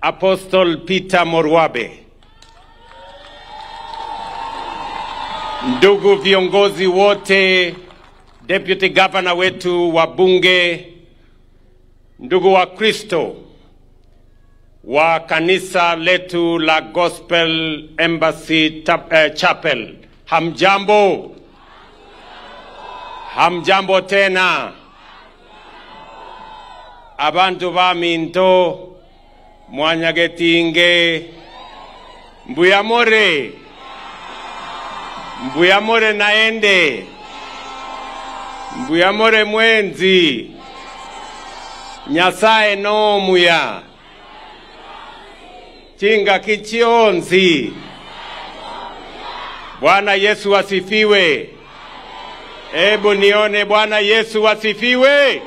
Apostle Peter Morwabe, ndugu viongozi wote, Deputy Governor wetu wa bunge, ndugu wa Kristo wa kanisa letu la Gospel Embassy Chapel, hamjambo? Hamjambo tena. Abantu ba minto mwanyagetinge mbuyamore mbuyamore naende mbuyamore mwenzi Nyasaye no muya chinga kichionzi. Bwana Yesu asifiwe. Ebu nione Bwana Yesu asifiwe.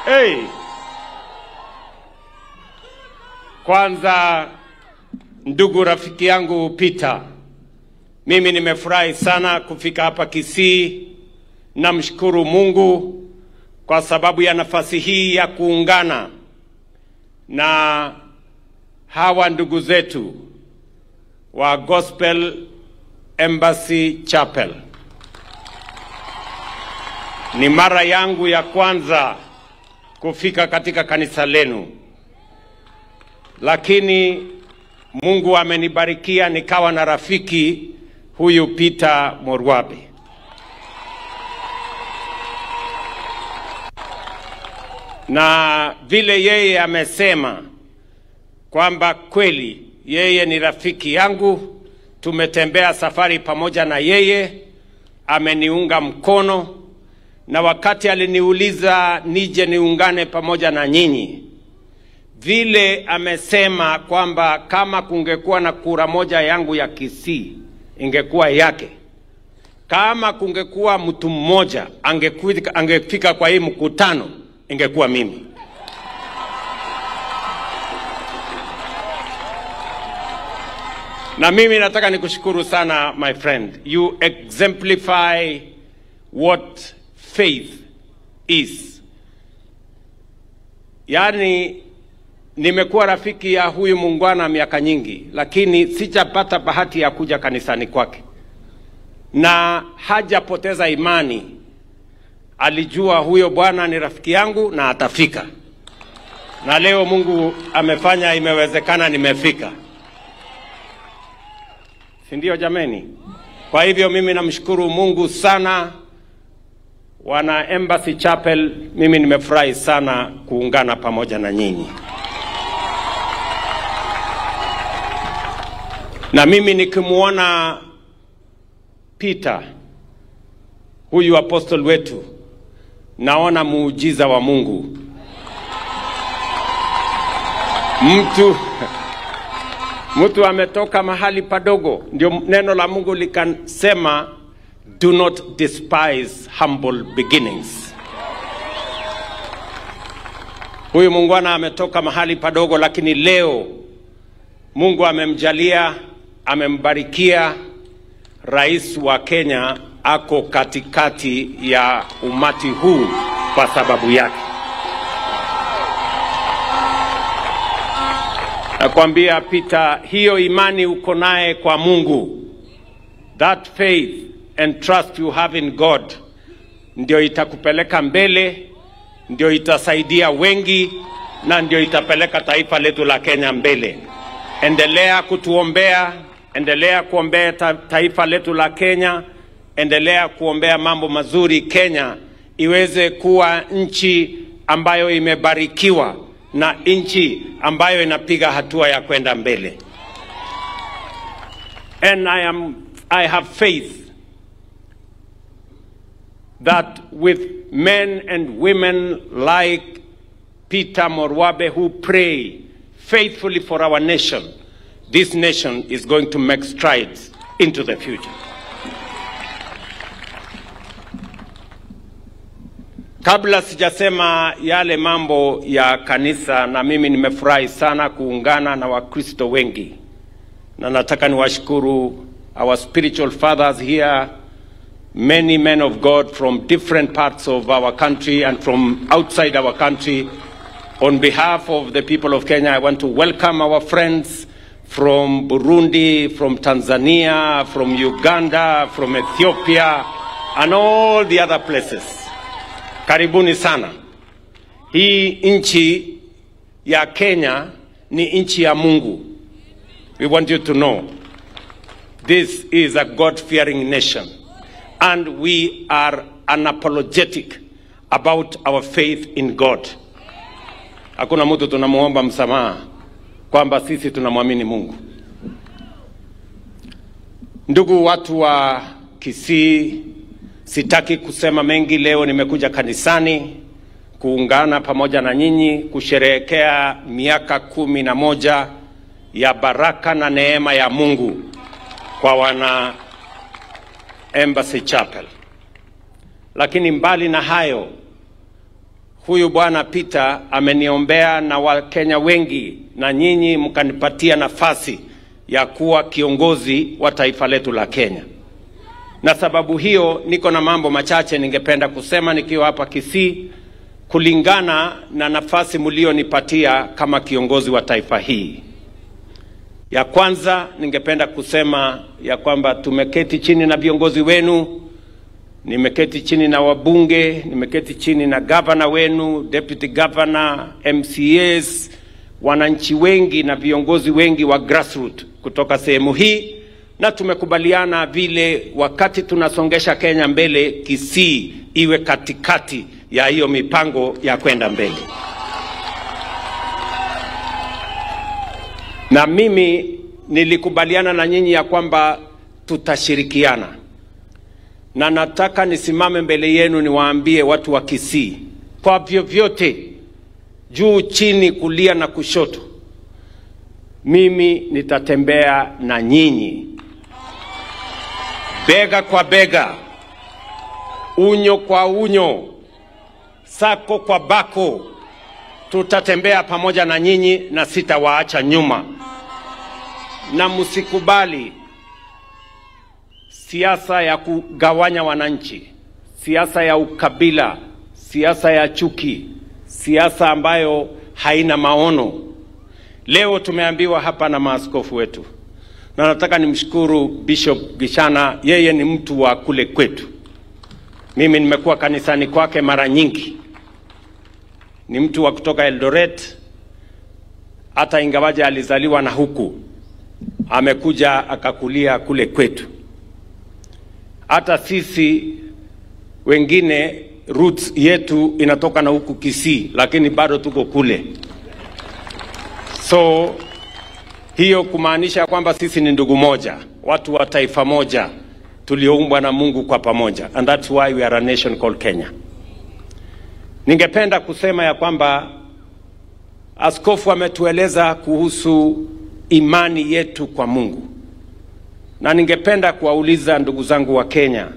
Hey. Kwanza ndugu rafiki yangu Peter, mimi nimefurahi sana kufika hapa Kisii. Namshukuru Mungu kwa sababu ya nafasi hii ya kuungana na hawa ndugu zetu wa Gospel Embassy Chapel. Ni mara yangu ya kwanza kufika katika kanisa lenu, lakini Mungu amenibarikia nikawa na rafiki huyu Peter Morwabe. Na vile yeye amesema kwamba kweli yeye ni rafiki yangu, tumetembea safari pamoja na yeye, ameniunga mkono, na wakati aliniuliza nije niungane pamoja na nyinyi, vile amesema kwamba kama kungekuwa na kura moja yangu ya Kisii ingekuwa yake, kama kungekuwa mtu mmoja angefika kwa hii mkutano ingekuwa mimi. Na mimi nataka nikushukuru sana my friend. You exemplify what faith is. Yani nimekuwa rafiki ya huyu muungwana miaka nyingi, lakini sijapata bahati ya kuja kanisani kwake. Na hajapoteza imani. Alijua huyo bwana ni rafiki yangu na atafika. Na leo Mungu amefanya imewezekana, nimefika. Si ndio jameni? Kwa hivyo mimi namshukuru Mungu sana. Wana Embassy Chapel, mimi nimefurahi sana kuungana pamoja na nyinyi. Na mimi nikimuona Peter, huyu apostle wetu, naona muujiza wa Mungu. Mtu ametoka mahali padogo, ndio neno la Mungu likasema, do not despise humble beginnings. Huyu muungwana ametoka mahali padogo, lakini leo Mungu amemjalia, amembarikia. Rais wa Kenya ako katikati ya umati huu kwa sababu yake. Nakwambia Peter, hiyo imani uko naye kwa Mungu, that faith and trust you have in God, ndio itakupeleka mbele, ndio itasaidia wengi, na ndio itapeleka taifa letu la Kenya mbele. Endelea kutuombea, endelea kuombea taifa letu la Kenya, endelea kuombea mambo mazuri Kenya iweze kuwa nchi ambayo imebarikiwa na nchi ambayo inapiga hatua ya kwenda mbele. And I have faith that with men and women like Peter Morwabe who pray faithfully for our nation, this nation is going to make strides into the future. Kabla sijasema yale mambo ya kanisa, na mimi nimefurahi sana kuungana na Wakristo wengi. Na nataka niwashukuru our spiritual fathers here, many men of God from different parts of our country and from outside our country On behalf of the people of Kenya, I want to welcome our friends from Burundi, from Tanzania, from Uganda, from Ethiopia, and all the other places. Karibuni sana. Hii nchi ya Kenya ni nchi ya Mungu. We want you to know this is a God-fearing nation, and we are unapologetic about our faith in God. Hakuna mtu tunamuomba msamaha kwamba sisi tunamwamini Mungu. Ndugu watu wa Kisii, sitaki kusema mengi leo. Nimekuja kanisani kuungana pamoja na nyinyi kusherehekea miaka 11 ya baraka na neema ya Mungu kwa wana Embassy Chapel. Lakini mbali na hayo, huyu Bwana Peter ameniombea na Wakenya wengi, na nyinyi mkanipatia nafasi ya kuwa kiongozi wa taifa letu la Kenya. Na sababu hiyo niko na mambo machache ningependa kusema nikiwa hapa Kisii, kulingana na nafasi mlionipatia kama kiongozi wa taifa hii. Ya kwanza ningependa kusema ya kwamba tumeketi chini na viongozi wenu, nimeketi chini na wabunge, nimeketi chini na governor wenu, deputy governor, MCAs, wananchi wengi na viongozi wengi wa grassroots kutoka sehemu hii, na tumekubaliana vile wakati tunasongesha Kenya mbele, Kisii iwe katikati ya hiyo mipango ya kwenda mbele. Na mimi nilikubaliana na nyinyi ya kwamba tutashirikiana. Na nataka nisimame mbele yenu niwaambie watu wa Kisii, kwa vyovyote, juu chini, kulia na kushoto, mimi nitatembea na nyinyi bega kwa bega, unyo kwa unyo, sako kwa bako. Tutatembea pamoja na nyinyi na sitawaacha nyuma. Na msikubali siasa ya kugawanya wananchi, siasa ya ukabila, siasa ya chuki, siasa ambayo haina maono. Leo tumeambiwa hapa na maaskofu wetu, na nataka nimshukuru Bishop Gishana, yeye ni mtu wa kule kwetu. Mimi nimekuwa kanisani kwake mara nyingi. Ni mtu wa kutoka Eldoret, hata ingawaje alizaliwa na huku, amekuja akakulia kule kwetu. Hata sisi wengine roots yetu inatoka na huku Kisii, lakini bado tuko kule. So hiyo kumaanisha kwamba sisi ni ndugu moja, watu wa taifa moja, tulioumbwa na Mungu kwa pamoja. And that's why we are a nation called Kenya. Ningependa kusema ya kwamba askofu ametueleza kuhusu imani yetu kwa Mungu. Na ningependa kuwauliza ndugu zangu wa Kenya,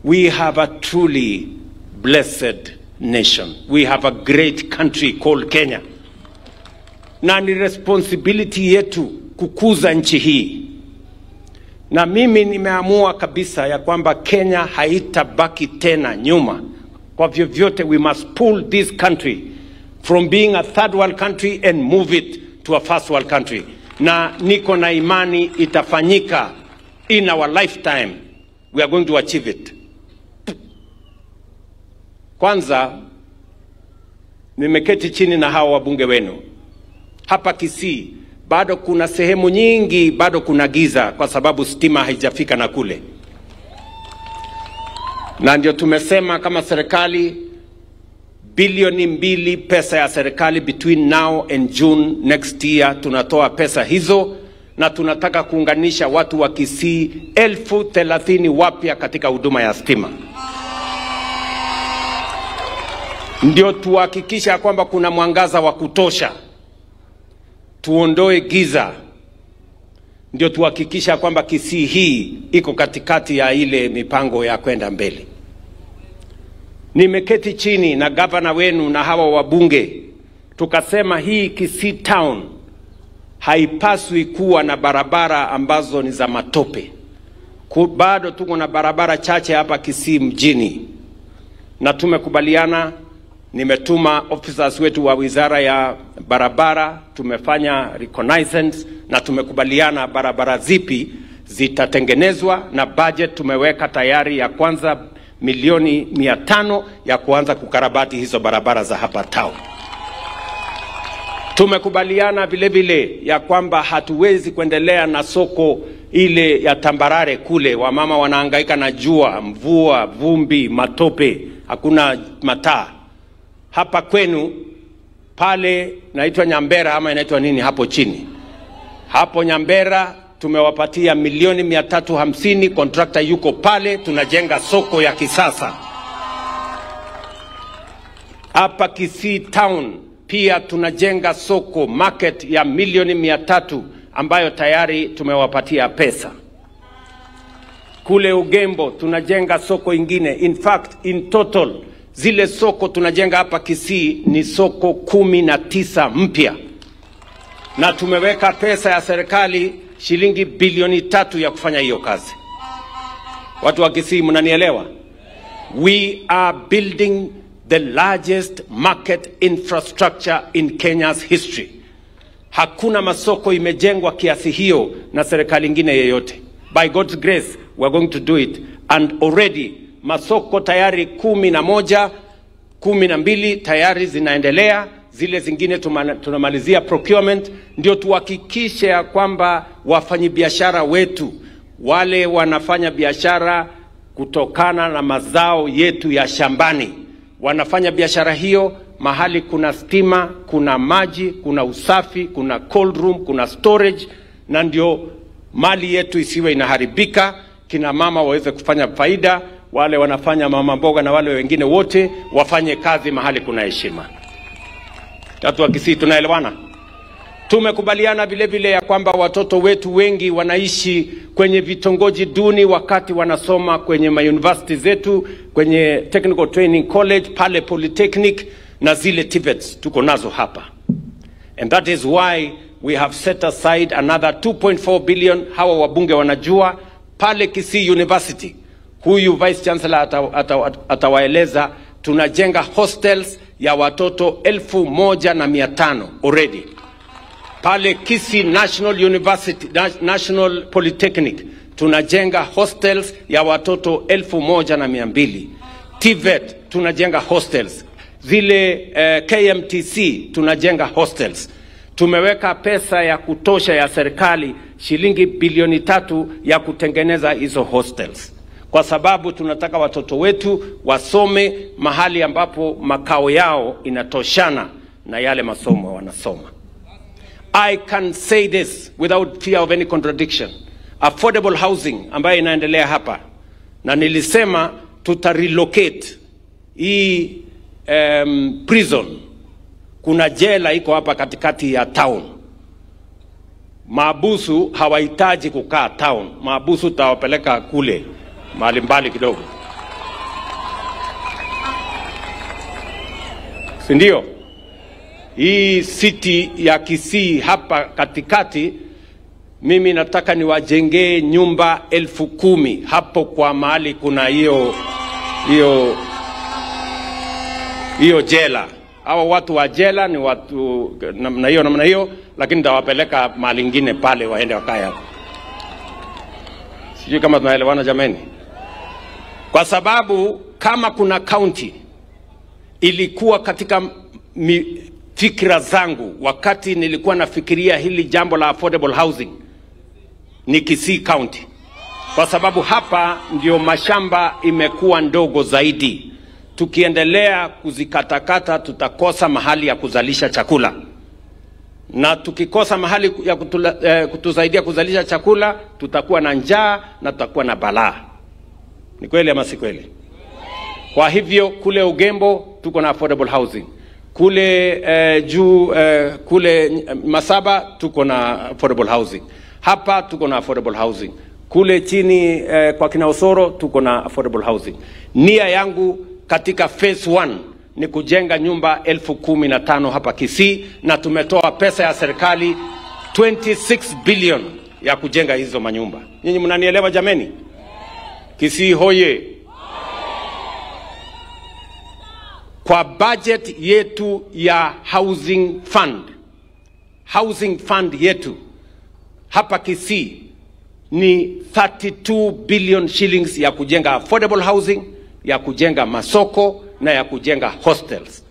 we have a truly blessed nation. We have a great country called Kenya. Na ni responsibility yetu kukuza nchi hii. Na mimi nimeamua kabisa ya kwamba Kenya haitabaki tena nyuma. Kwa vyovyote, we must pull this country from being a third world country and move it to a first world country. Na niko na imani itafanyika in our lifetime. We are going to achieve it. Kwanza, nimeketi chini na hawa wabunge wenu. Hapa Kisii, bado kuna sehemu nyingi, bado kuna giza kwa sababu stima haijafika na kule. Na ndio tumesema kama serikali, bilioni 2 pesa ya serikali between now and June next year tunatoa pesa hizo, na tunataka kuunganisha watu wa Kisii 30,000 wapya katika huduma ya stima. Ndio tuhakikisha kwamba kuna mwangaza wa kutosha, tuondoe giza. Ndio tuhakikisha kwamba Kisii hii iko katikati ya ile mipango ya kwenda mbele. Nimeketi chini na gavana wenu na hawa wabunge, tukasema hii Kisii town haipaswi kuwa na barabara ambazo ni za matope. Bado tuko na barabara chache hapa Kisii mjini, na tumekubaliana Nimetuma officers wetu wa wizara ya barabara, tumefanya reconnaissance na tumekubaliana barabara zipi zitatengenezwa, na budget tumeweka tayari ya kwanza milioni 500 ya kuanza kukarabati hizo barabara za hapa town. Tumekubaliana vile vile ya kwamba hatuwezi kuendelea na soko ile ya tambarare kule, wamama wanahangaika na jua, mvua, vumbi, matope, hakuna mataa. Hapa kwenu pale naitwa Nyambera ama inaitwa nini hapo chini. Hapo Nyambera tumewapatia milioni 350, contractor yuko pale, tunajenga soko ya kisasa. Hapa Kisii town pia tunajenga soko market ya milioni 300 ambayo tayari tumewapatia pesa. Kule Ugembo tunajenga soko ingine. In fact, in total zile soko tunajenga hapa Kisii ni soko 19 mpya. Na tumeweka pesa ya serikali shilingi bilioni 3 ya kufanya hiyo kazi. Watu wa Kisii mnanielewa? We are building the largest market infrastructure in Kenya's history. Hakuna masoko imejengwa kiasi hiyo na serikali nyingine yeyote. By God's grace, we are going to do it. And already masoko tayari 11, 12 tayari zinaendelea. Zile zingine tunamalizia procurement, ndio tuhakikishe ya kwamba wafanyibiashara wetu, wale wanafanya biashara kutokana na mazao yetu ya shambani, wanafanya biashara hiyo mahali kuna stima, kuna maji, kuna usafi, kuna cold room, kuna storage, na ndio mali yetu isiwe inaharibika, kina mama waweze kufanya faida, wale wanafanya mama mboga na wale wengine wote wafanye kazi mahali kuna heshima. Watu wa Kisii tunaelewana? Tumekubaliana vile vile ya kwamba watoto wetu wengi wanaishi kwenye vitongoji duni wakati wanasoma kwenye ma-university zetu, kwenye Technical Training College, pale Polytechnic na zile TVETs tuko nazo hapa. And that is why we have set aside another 2.4 billion. Hawa wabunge wanajua pale Kisii University. Huyu Vice Chancellor atawaeleza tunajenga hostels ya watoto 1,500 already. Pale Kisii National University, National Polytechnic, tunajenga hostels ya watoto 1,200. TVET tunajenga hostels. Zile KMTC tunajenga hostels. Tumeweka pesa ya kutosha ya serikali shilingi bilioni 3 ya kutengeneza hizo hostels. Kwa sababu tunataka watoto wetu wasome mahali ambapo makao yao inatoshana na yale masomo wanasoma. I can say this without fear of any contradiction. Affordable housing ambayo inaendelea hapa, na nilisema tuta relocate hii prison. Kuna jela iko hapa katikati ya town. Maabusu hawahitaji kukaa town. Maabusu tawapeleka kule mahali mbali kidogo, si ndio? Hii city ya Kisii hapa katikati, mimi nataka niwajengee nyumba 10,000 hapo kwa mahali kuna hiyo jela. Hawa watu wa jela ni watu namna hiyo namna hiyo, lakini nitawapeleka mahali nyingine pale waende wakae hapo. Sijui kama tunaelewana jameni. Kwa sababu kama kuna county ilikuwa katika fikra zangu wakati nilikuwa nafikiria hili jambo la affordable housing, ni Kisii County. Kwa sababu hapa ndio mashamba imekuwa ndogo zaidi. Tukiendelea kuzikatakata tutakosa mahali ya kuzalisha chakula. Na tukikosa mahali ya kutusaidia kuzalisha chakula, tutakuwa na njaa na tutakuwa na balaa. Ni kweli ama si kweli? Kwa hivyo kule Ugembo tuko na affordable housing. Kule juu kule Masaba tuko na affordable housing. Hapa tuko na affordable housing. Kule chini kwa kina Osoro tuko na affordable housing. Nia yangu katika phase 1 ni kujenga nyumba 15,000 hapa Kisii, na tumetoa pesa ya serikali 26 billion ya kujenga hizo manyumba. Nyinyi mnanielewa jameni? Kisii hoye. Kwa budget yetu ya housing fund, housing fund yetu hapa Kisii ni 32 billion shillings ya kujenga affordable housing, ya kujenga masoko na ya kujenga hostels.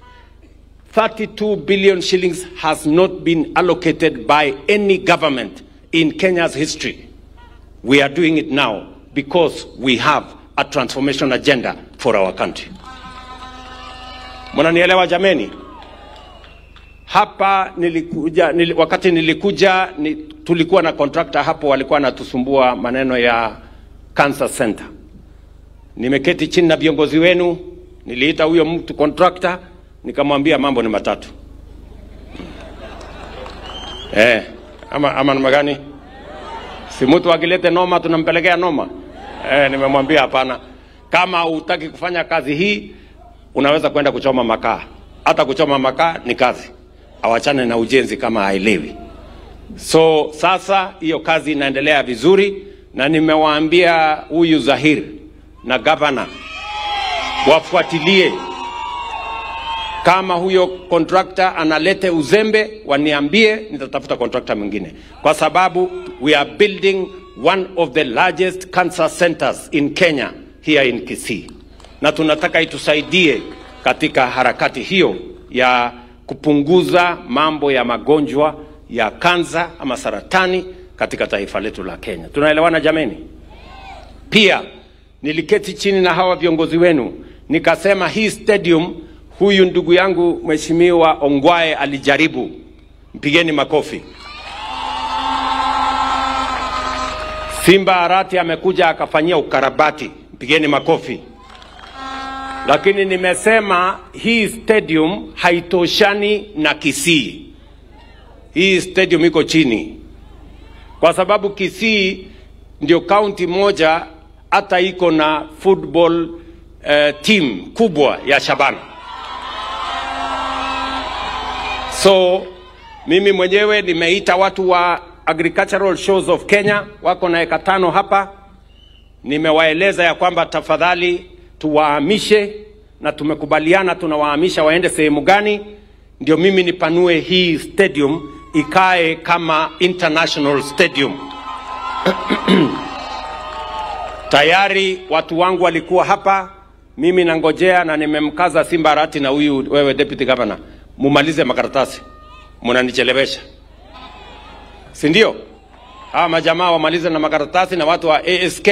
32 billion shillings has not been allocated by any government in Kenya's history. We are doing it now because we have a transformation agenda for our country. Mnanielewa jameni? Hapa nilikuja, wakati nilikuja tulikuwa na contractor hapo walikuwa wanatusumbua maneno ya cancer center. Nimeketi chini na viongozi wenu, niliita huyo mtu contractor, nikamwambia mambo ni matatu. Ama namna gani? Si mtu akilete noma tunampelekea noma. Nimemwambia hapana. Kama hutaki kufanya kazi hii, unaweza kwenda kuchoma makaa. Hata kuchoma makaa ni kazi. Awachane na ujenzi kama haelewi. So sasa hiyo kazi inaendelea vizuri, na nimewaambia huyu Zahir na governor wafuatilie. Kama huyo contractor analete uzembe, waniambie, nitatafuta contractor mwingine. Kwa sababu we are building one of the largest cancer centers in Kenya here in Kisii. Na tunataka itusaidie katika harakati hiyo ya kupunguza mambo ya magonjwa ya kansa ama saratani katika taifa letu la Kenya. Tunaelewana jameni? Pia niliketi chini na hawa viongozi wenu, nikasema hii stadium, huyu ndugu yangu Mheshimiwa Ongwae alijaribu. Mpigeni makofi. Simba Arati amekuja akafanyia ukarabati. Mpigeni makofi. Lakini nimesema hii stadium haitoshani na Kisii. Hii stadium iko chini. Kwa sababu Kisii ndio county moja hata iko na football team kubwa ya Shabana. So mimi mwenyewe nimeita watu wa Agricultural Shows of Kenya, wako na eka 5 hapa. Nimewaeleza ya kwamba tafadhali tuwahamishe, na tumekubaliana tunawahamisha waende sehemu gani, ndio mimi nipanue hii stadium ikae kama international stadium. Tayari watu wangu walikuwa hapa, mimi nangojea na nimemkaza Simba Arati na huyu wewe deputy governor, mumalize makaratasi, mnanichelewesha. Si ndio? Hawa majamaa wamalize na makaratasi na watu wa ASK,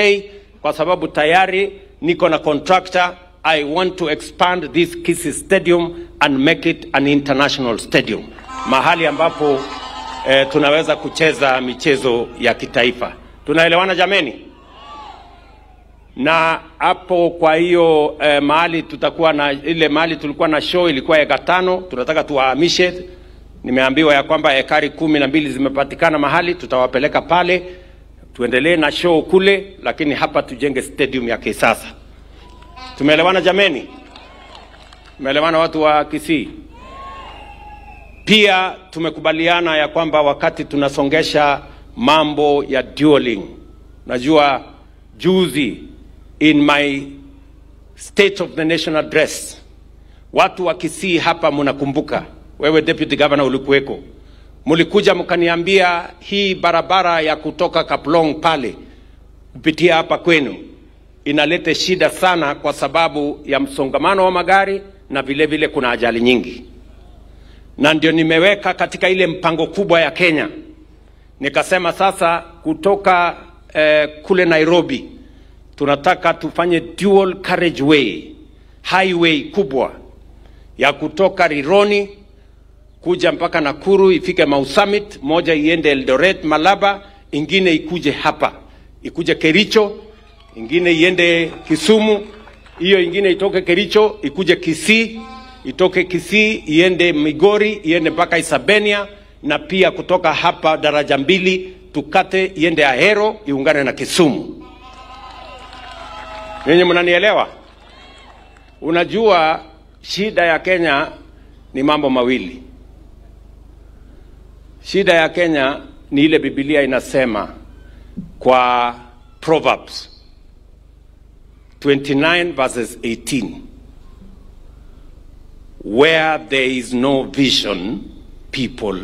kwa sababu tayari niko na contractor. I want to expand this Kisii Stadium and make it an international stadium. Mahali ambapo tunaweza kucheza michezo ya kitaifa. Tunaelewana jameni? Na hapo kwa hiyo mahali tutakuwa na ile mahali tulikuwa na show ilikuwa eka 5, tunataka tuwahamishe. Nimeambiwa ya kwamba ekari 12 zimepatikana mahali, tutawapeleka pale tuendelee na show kule, lakini hapa tujenge stadium ya kisasa. Tumeelewana jameni? Tumeelewana watu wa Kisii? Pia tumekubaliana ya kwamba wakati tunasongesha mambo ya dueling, najua juzi in my State of the Nation address, watu wa Kisii hapa mnakumbuka, wewe deputy governor ulikuweko, mlikuja mkaniambia hii barabara ya kutoka Kaplong pale kupitia hapa kwenu inaleta shida sana kwa sababu ya msongamano wa magari na vile vile kuna ajali nyingi. Na ndio nimeweka katika ile mpango kubwa ya Kenya. Nikasema sasa kutoka kule Nairobi tunataka tufanye dual carriageway, highway kubwa ya kutoka Rironi kuja mpaka Nakuru ifike Mau Summit, moja iende Eldoret Malaba, ingine ikuje hapa, ikuje Kericho, ingine iende Kisumu, hiyo ingine itoke Kericho ikuje Kisii, itoke Kisii iende Migori, iende mpaka Isabenia, na pia kutoka hapa daraja 2 tukate iende Ahero iungane na Kisumu. Ninyi mnanielewa? Unajua shida ya Kenya ni mambo mawili. Shida ya Kenya ni ile Biblia inasema kwa Proverbs 29 verses 18. Where there is no vision, people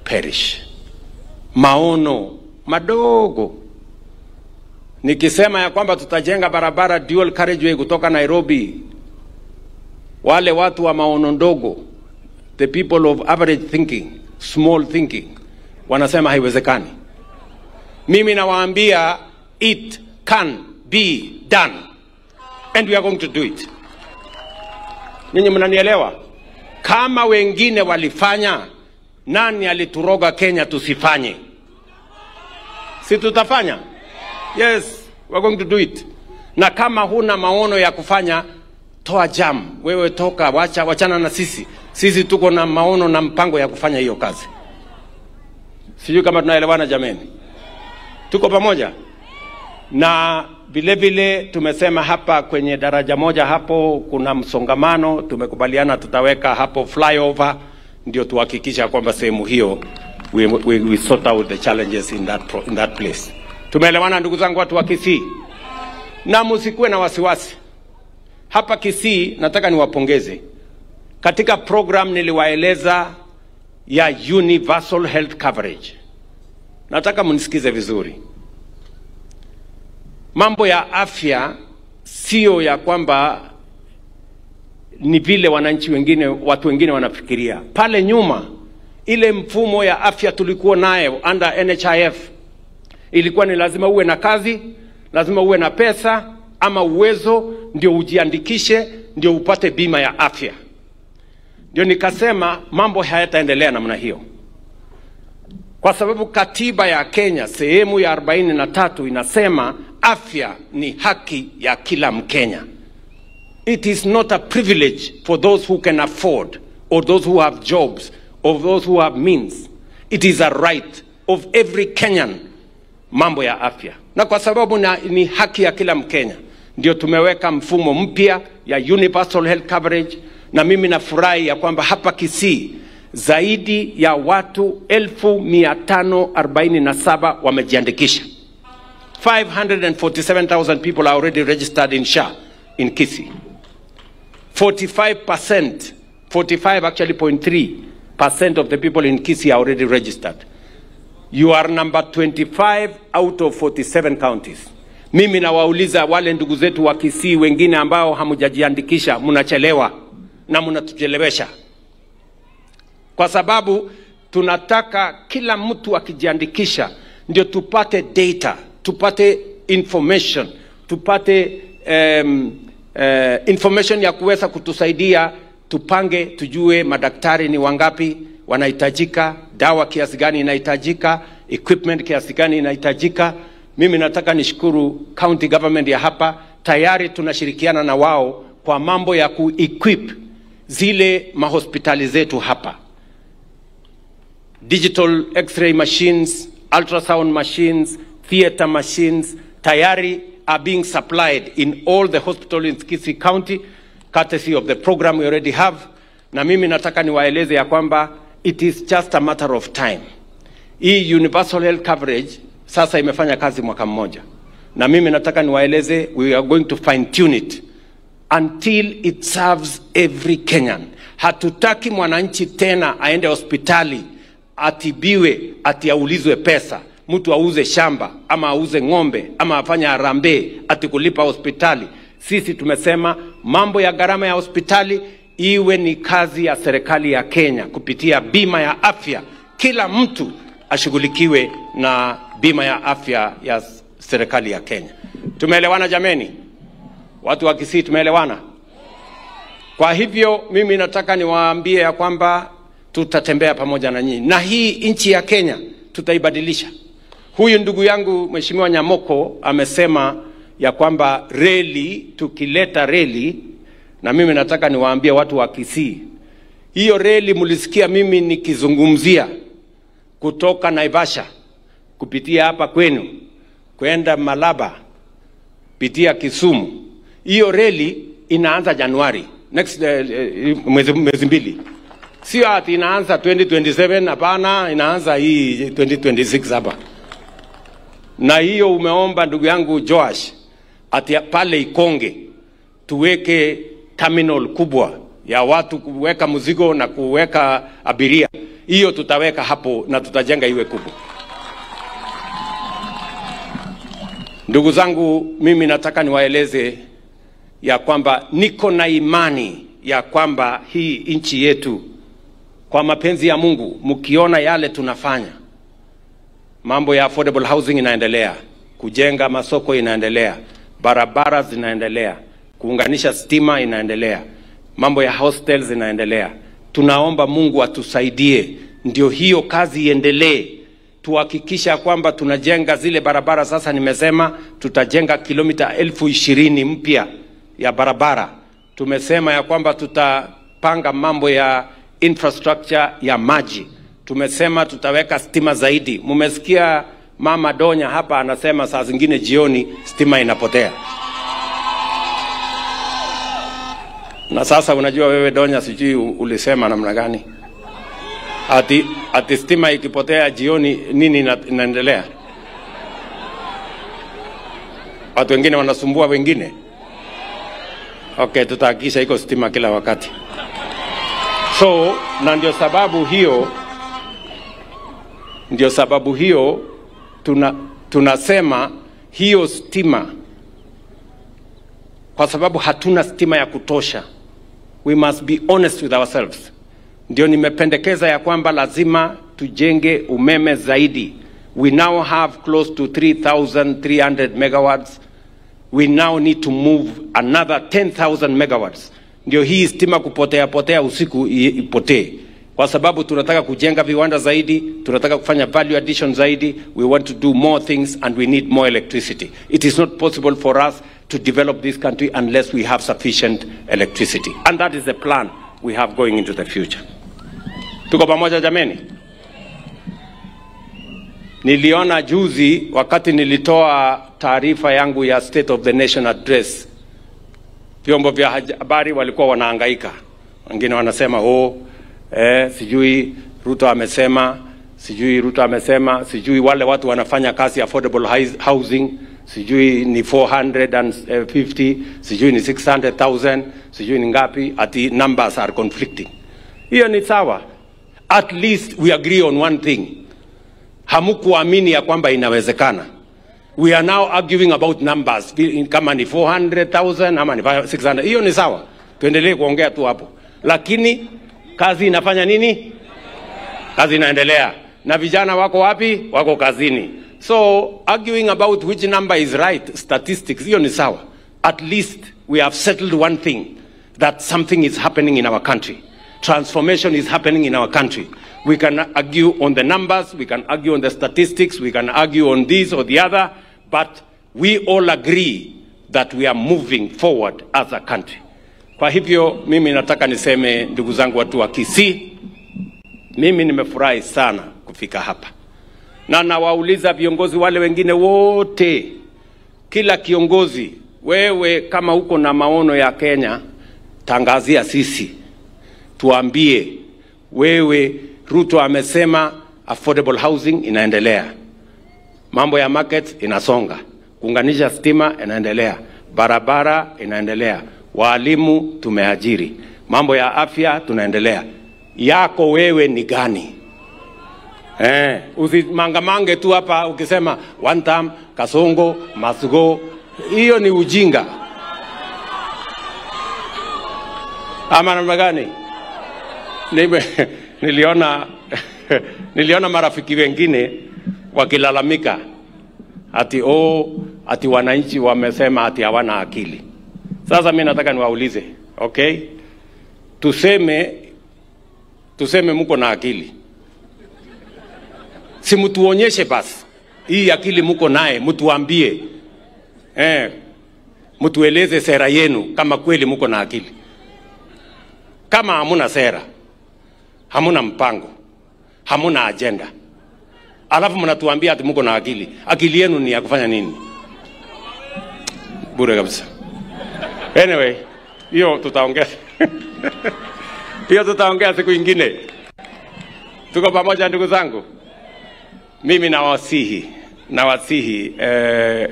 perish. Maono madogo. Nikisema ya kwamba tutajenga barabara dual carriageway kutoka Nairobi, wale watu wa maono ndogo, the people of average thinking, small thinking, wanasema haiwezekani. Mimi nawaambia it can be done and we are going to do it. Nyinyi mnanielewa? Kama wengine walifanya, nani alituroga Kenya tusifanye? Si tutafanya? Yes, we are going to do it. Na kama huna maono ya kufanya, toa jam. Wewe toka, wachana na sisi. Sisi tuko na maono na mpango ya kufanya hiyo kazi. Sijui kama tunaelewana jameni. Tuko pamoja? Na vile vile tumesema hapa kwenye daraja moja hapo kuna msongamano, tumekubaliana tutaweka hapo flyover ndio tuhakikisha kwamba sehemu hiyo we sort out the challenges in that place. Tumeelewana ndugu zangu watu wa Kisii? Na msikuwe na wasiwasi. Hapa Kisii nataka niwapongeze. Katika program niliwaeleza ya universal health coverage. Nataka mnisikize vizuri. Mambo ya afya sio ya kwamba ni vile wananchi wengine, watu wengine wanafikiria. Pale nyuma ile mfumo ya afya tulikuwa nayo under NHIF ilikuwa ni lazima uwe na kazi, lazima uwe na pesa ama uwezo ndio ujiandikishe ndio upate bima ya afya. Ndio nikasema mambo hayataendelea namna hiyo. Kwa sababu katiba ya Kenya sehemu ya 43 inasema afya ni haki ya kila Mkenya. It is not a privilege for those who can afford or those who have jobs or those who have means. It is a right of every Kenyan, mambo ya afya. Na kwa sababu ni haki ya kila Mkenya, ndio tumeweka mfumo mpya ya universal health coverage. Na mimi nafurahi ya kwamba hapa Kisii zaidi ya watu 547,000 wamejiandikisha. 547,000 people are already registered in SHA in Kisii. 45%, 45 actually 0.3% of the people in Kisii are already registered. You are number 25 out of 47 counties. Mimi nawauliza wale ndugu zetu wa Kisii wengine ambao hamujajiandikisha, mnachelewa na mnatuchelewesha. Kwa sababu tunataka kila mtu akijiandikisha ndio tupate data, tupate information, tupate information ya kuweza kutusaidia tupange, tujue madaktari ni wangapi wanahitajika, dawa kiasi gani inahitajika, equipment kiasi gani inahitajika. Mimi nataka nishukuru county government ya hapa, tayari tunashirikiana na wao kwa mambo ya ku-equip zile mahospitali zetu hapa. Digital x-ray machines, ultrasound machines, theater machines tayari are being supplied in all the hospitals in Kisii County, courtesy of the program we already have. Na mimi nataka niwaeleze ya kwamba it is just a matter of time. Hii universal health coverage sasa imefanya kazi mwaka mmoja. Na mimi nataka niwaeleze we are going to fine tune it until it serves every Kenyan. Hatutaki mwananchi tena aende hospitali atibiwe, ati aulizwe pesa, mtu auze shamba ama auze ng'ombe ama afanye harambee ati kulipa hospitali. Sisi tumesema mambo ya gharama ya hospitali iwe ni kazi ya serikali ya Kenya kupitia bima ya afya. Kila mtu ashughulikiwe na bima ya afya ya serikali ya Kenya. Tumeelewana jameni? Watu wa Kisii tumeelewana? Kwa hivyo mimi nataka niwaambie ya kwamba tutatembea pamoja na nyinyi. Na hii nchi ya Kenya tutaibadilisha. Huyu ndugu yangu Mheshimiwa Nyamoko amesema ya kwamba reli, tukileta reli, na mimi nataka niwaambie watu wa Kisii, hiyo reli mlisikia mimi nikizungumzia kutoka Naivasha kupitia hapa kwenu kwenda Malaba pitia Kisumu. Hiyo reli inaanza Januari next mwezi mbili. Sio ati inaanza 2027, hapana, inaanza hii 2026 hapa. Na hiyo umeomba ndugu yangu Joash ati pale Ikonge tuweke terminal kubwa ya watu kuweka mzigo na kuweka abiria. Hiyo tutaweka hapo na tutajenga iwe kubwa. Ndugu zangu, mimi nataka niwaeleze ya kwamba niko na imani ya kwamba hii nchi yetu, kwa mapenzi ya Mungu, mkiona yale tunafanya, mambo ya affordable housing inaendelea, kujenga masoko inaendelea, barabara zinaendelea, kuunganisha stima inaendelea, mambo ya hostels inaendelea. Tunaomba Mungu atusaidie ndio hiyo kazi iendelee. Tuhakikisha kwamba tunajenga zile barabara. Sasa nimesema tutajenga kilomita 20,000 mpya ya barabara. Tumesema ya kwamba tutapanga mambo ya infrastructure ya maji. Tumesema tutaweka stima zaidi. Mumesikia Mama Donya hapa anasema saa zingine jioni stima inapotea. Na sasa unajua wewe Donya, sijui ulisema namna gani? Ati stima ikipotea jioni nini inaendelea? Watu wengine wanasumbua wengine. Okay, tutahakikisha iko stima kila wakati. So, na ndio sababu hiyo tunasema hiyo stima, kwa sababu hatuna stima ya kutosha. We must be honest with ourselves. Ndio nimependekeza ya kwamba lazima tujenge umeme zaidi. We now have close to 3,300 megawatts. We now need to move another 10,000 megawatts. Ndio hii stima kupotea potea usiku ipotee. Kwa sababu tunataka kujenga viwanda zaidi, tunataka kufanya value addition zaidi, we want to do more things and we need more electricity. It is not possible for us to develop this country unless we have sufficient electricity. And that is the plan we have going into the future. Tuko pamoja jameni? Niliona juzi wakati nilitoa taarifa yangu ya State of the Nation Address, vyombo vya habari walikuwa wanahangaika. Wengine wanasema sijui Ruto amesema, sijui Ruto amesema, sijui wale watu wanafanya kazi affordable housing, sijui ni 450, sijui ni 600,000, sijui ni ngapi, ati numbers are conflicting. Hiyo ni sawa. At least we agree on one thing. Hamukuamini ya kwamba inawezekana. We are now arguing about numbers, kama ni 400,000 ama ni 600. Hiyo ni sawa. Tuendelee kuongea tu hapo. Lakini kazi inafanya nini? Kazi inaendelea. Na vijana wako wapi? Wako kazini. So arguing about which number is right, statistics, hiyo ni sawa. At least we have settled one thing, that something is happening in our country. Transformation is happening in our country. We can argue on the numbers, we can argue on the statistics, we can argue on this or the other, but we all agree that we are moving forward as a country. Kwa hivyo mimi nataka niseme, ndugu zangu watu wa Kisii, mimi nimefurahi sana kufika hapa. Na nawauliza viongozi wale wengine wote, kila kiongozi, wewe kama uko na maono ya Kenya, tangazia sisi. Tuambie, wewe Ruto amesema affordable housing inaendelea, mambo ya market inasonga, kuunganisha stima inaendelea, barabara inaendelea, walimu tumeajiri, mambo ya afya tunaendelea. Yako wewe ni gani? Usimangamange tu hapa ukisema one term, Kasongo, must go. Hiyo ni ujinga. Ama namna gani? Niliona marafiki wengine wakilalamika ati wananchi wamesema ati hawana akili. Sasa mimi nataka niwaulize, okay? Tuseme mko na akili. Si mtuonyeshe basi hii akili mko naye, mtuambie. Mtueleze sera yenu kama kweli mko na akili. Kama hamuna sera, hamuna mpango, hamuna agenda, alafu mnatuambia ati mko na akili. Akili yenu ni ya kufanya nini? Bure kabisa. Anyway, hiyo tutaongea. Hiyo tutaongea siku nyingine. Tuko pamoja ndugu zangu. Mimi nawasihi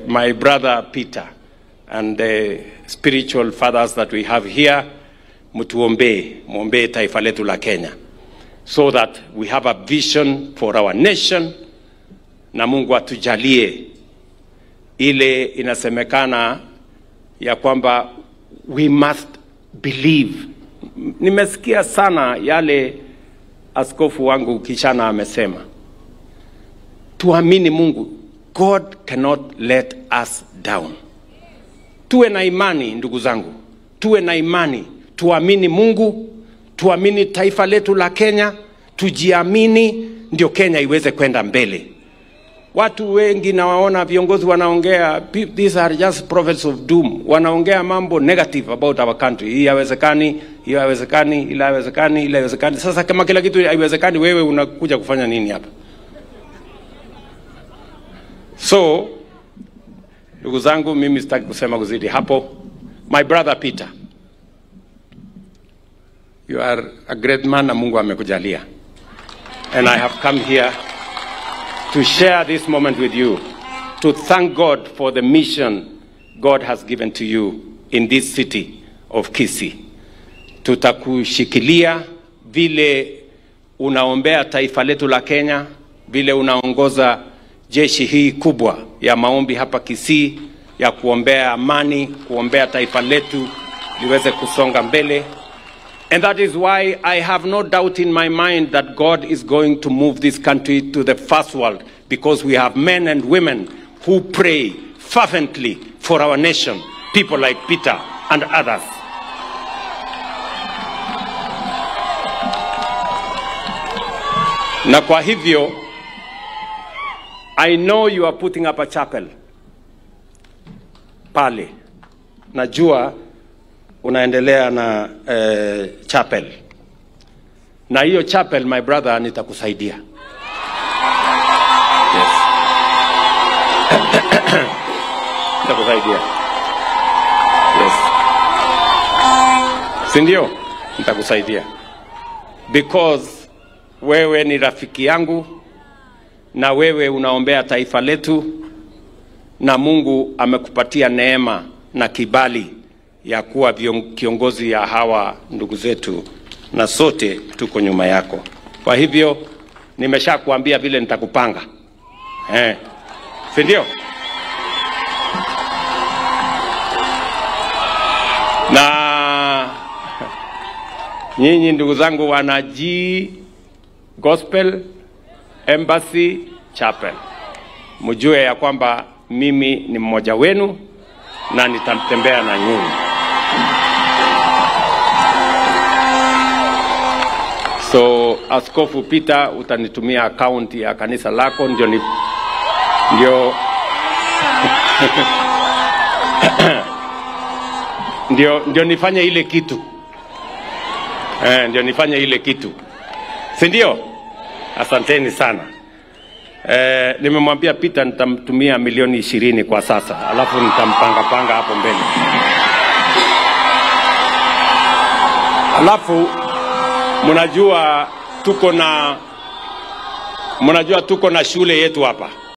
my brother Peter and the spiritual fathers that we have here, mtuombee, muombee taifa letu la Kenya, so that we have a vision for our nation, na Mungu atujalie ile inasemekana ya kwamba we must believe. Nimesikia sana yale askofu wangu Kichana amesema. Tuamini Mungu. God cannot let us down. Tuwe na imani, ndugu zangu. Tuwe na imani. Tuamini Mungu, tuamini taifa letu la Kenya, tujiamini ndio Kenya iweze kwenda mbele. Watu wengi nawaona viongozi wanaongea, these are just prophets of doom. Wanaongea mambo negative about our country. Hii haiwezekani, hii haiwezekani, ile haiwezekani, ile haiwezekani. Sasa kama kila kitu haiwezekani, wewe unakuja kufanya nini hapa? So, ndugu zangu, mimi sitaki kusema kuzidi hapo. My brother Peter, you are a great man na Mungu amekujalia. And I have come here to share this moment with you, to thank God for the mission God has given to you in this city of Kisii. Tutakushikilia vile unaombea taifa letu la Kenya, vile unaongoza jeshi hii kubwa ya maombi hapa Kisii, ya kuombea amani, kuombea taifa letu liweze kusonga mbele. And that is why I have no doubt in my mind that God is going to move this country to the first world, because we have men and women who pray fervently for our nation, people like Peter and others. Na kwa hivyo, I know you are putting up a chapel pale. Najua unaendelea na chapel. Na hiyo chapel, my brother, nitakusaidia. Yes. Nitakusaidia. Yes. Si ndio? Nitakusaidia. Because wewe ni rafiki yangu na wewe unaombea taifa letu, na Mungu amekupatia neema na kibali ya kuwa kiongozi ya hawa ndugu zetu, na sote tuko nyuma yako. Kwa hivyo nimeshakuambia vile nitakupanga. Si ndio? Na nyinyi ndugu zangu wana G Gospel Embassy Chapel, mjue ya kwamba mimi ni mmoja wenu na nitatembea na nyinyi. So Askofu Peter, utanitumia account ya kanisa lako ndio ndio nifanye ile kitu. Ndio nifanye ile kitu. Si ndio? Asanteni sana. Nimemwambia Peter nitamtumia milioni 20 kwa sasa, alafu nitampanga panga hapo mbele. Alafu mnajua tuko na shule yetu hapa.